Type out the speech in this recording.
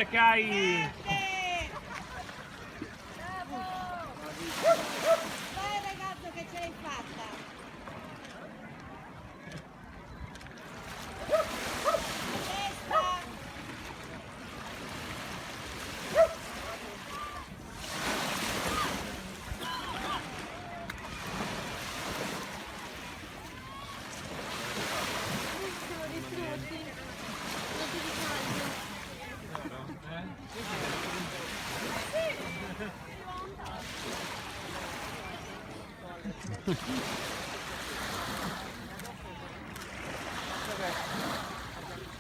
Grande Kai! Grande! Bravo! Vai ragazzo che ce l'hai fatta! A destra! Siamo distrutti. Non ti dico altro.